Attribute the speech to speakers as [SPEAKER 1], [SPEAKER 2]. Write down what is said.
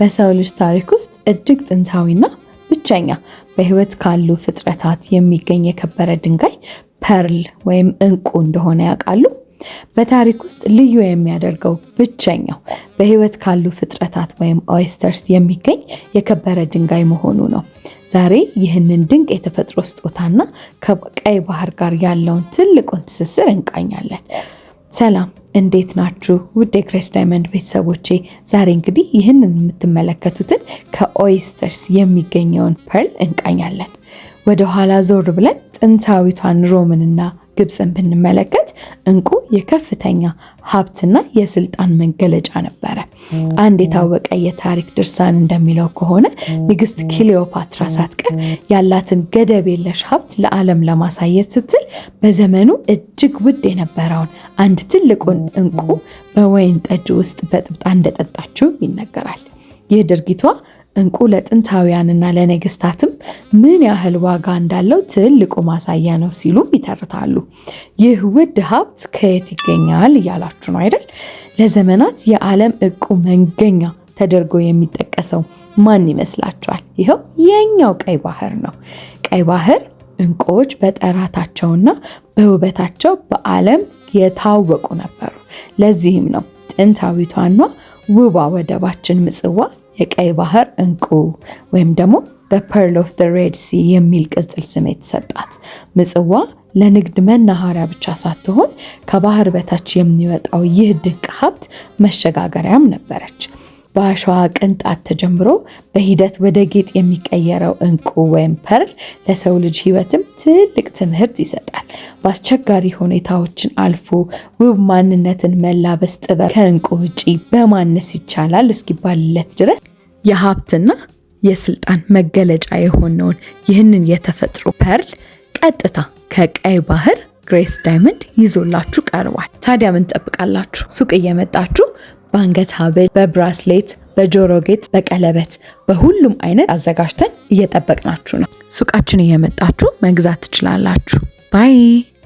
[SPEAKER 1] በሰው ልጅ ታሪክ ውስጥ እጅግ ጥንታዊና ብቸኛ በሕይወት ካሉ ፍጥረታት የሚገኝ የከበረ ድንጋይ pearl ወይም እንቁ እንደሆነ ያውቃሉ? በታሪክ ውስጥ ልዩ የሚያደርገው ብቸኛው በሕይወት ካሉ ፍጥረታት ወይም oysters የሚገኝ የከበረ ድንጋይ መሆኑ ነው። ዛሬ ይህንን ድንቅ የተፈጥሮ ስጦታና ከቀይ ባህር ጋር ያለውን ትልቁን ትስስር እንቃኛለን። ሰላም፣ እንዴት ናችሁ? ውድ የግሬስ ዳይመንድ ቤተሰቦቼ፣ ዛሬ እንግዲህ ይህንን የምትመለከቱትን ከ oysters የሚገኘውን pearl እንቃኛለን። ወደ ኋላ ዞር ብለን ጥንታዊቷን ሮምንና ግብፅን ብንመለከት እንቁ የከፍተኛ ሀብትና የስልጣን መገለጫ ነበረ። አንድ የታወቀ የታሪክ ድርሳን እንደሚለው ከሆነ ንግስት ክሊዮፓትራ ሳትቀር ያላትን ገደብ የለሽ ሀብት ለዓለም ለማሳየት ስትል በዘመኑ እጅግ ውድ የነበረውን አንድ ትልቁን እንቁ በወይን ጠጅ ውስጥ በጥብጣ እንደጠጣችው ይነገራል። ይህ ድርጊቷ እንቁ ለጥንታውያንና ለነገስታትም ምን ያህል ዋጋ እንዳለው ትልቁ ማሳያ ነው ሲሉም ይተርታሉ። ይህ ውድ ሀብት ከየት ይገኛል እያላችሁ ነው አይደል? ለዘመናት የዓለም ዕንቁ መገኛ ተደርጎ የሚጠቀሰው ማን ይመስላችኋል? ይኸው የኛው ቀይ ባህር ነው። ቀይ ባህር ዕንቁዎች በጥራታቸውና በውበታቸው በዓለም የታወቁ ነበሩ። ለዚህም ነው ጥንታዊቷና ውቧ ወደባችን ምጽዋ የቀይ ባህር እንቁ ወይም ደግሞ Pearl of Red Sea የሚል ቅጽል ስም የተሰጣት። ምጽዋ ለንግድ መናኸሪያ ብቻ ሳትሆን ከባህር በታች የሚወጣው ይህ ድንቅ ሀብት መሸጋገሪያም ነበረች። በአሸዋ ቅንጣት ተጀምሮ በሂደት ወደ ጌጥ የሚቀየረው እንቁ ወይም pearl ለሰው ልጅ ሕይወትም ትልቅ ትምህርት ይሰጣል። በአስቸጋሪ ሁኔታዎችን አልፎ ውብ ማንነትን መላበስ ጥበብ ከእንቁ ውጪ በማንስ ይቻላል እስኪባልለት ድረስ የሀብትና የስልጣን መገለጫ የሆነውን ይህንን የተፈጥሮ pearl ቀጥታ ከቀይ ባህር ግሬስ ዳይመንድ ይዞላችሁ ቀርቧል። ታዲያ ምን ትጠብቃላችሁ? ሱቅ እየመጣችሁ በአንገት ሐብል፣ በ bracelet፣ በጆሮ ጌጥ፣ በቀለበት በሁሉም አይነት አዘጋጅተን እየጠበቅናችሁ ነው። ሱቃችን እየመጣችሁ መግዛት ትችላላችሁ። Bye.